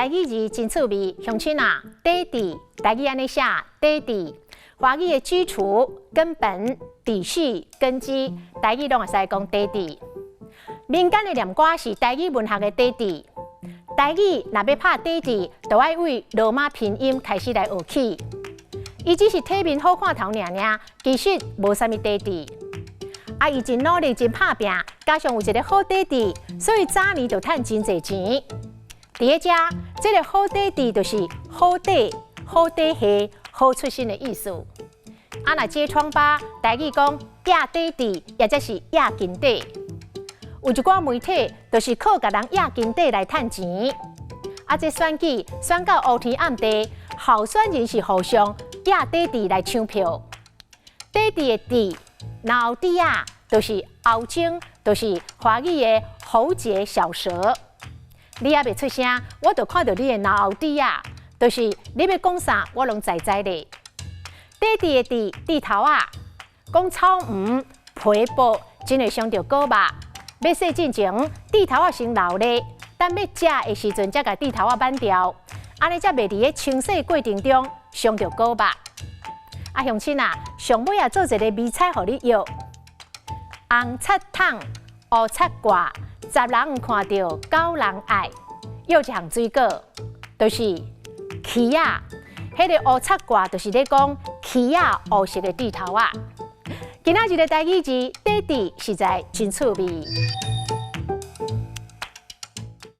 台語字真趣味，鄉親啊，底佇，台語按呢寫，底佇，華語的基礎、根本、底細、根基，台語攏會使講底佇。民間的念歌是台語文學的底佇。台語若欲拍底佇，就愛對羅馬拼音開始來學起。伊只是體面好看頭爾爾，其實無啥物底佇。啊，伊真努力，真拍拚，加上有一個好底佇，所以早年就趁真濟錢。佇咧遮，這個好底佇就是好底、好底下、好出身的意思。啊，若揭瘡疤，台語講掖底佇，抑者是掖根底。有一寡媒體就是靠共人掖根底來趁錢。啊，這選舉選到烏天暗地，候選人是互相掖底佇來搶票。底佇的佇，喉底仔，就是喉精，就是華語的喉結小舌。你猶未出聲，我就看著你的喉底仔，就是你欲講啥，我攏知知咧。底佇的佇，蒂頭仔，講草黃皮薄，真會傷著果肉。欲洗進前，蒂頭仔先留咧，等欲食的時陣，才共蒂頭仔挽掉，按呢才袂佇咧清洗過程中傷著果肉。啊，鄉親啊，上尾啊做一个迷彩予你搖，紅漆桶，烏漆掛，十人看著九人愛。搖一項水果，就是柿仔。彼个烏漆掛就是咧講柿仔烏色的蒂頭仔。今仔日的台語字底佇實在真趣味。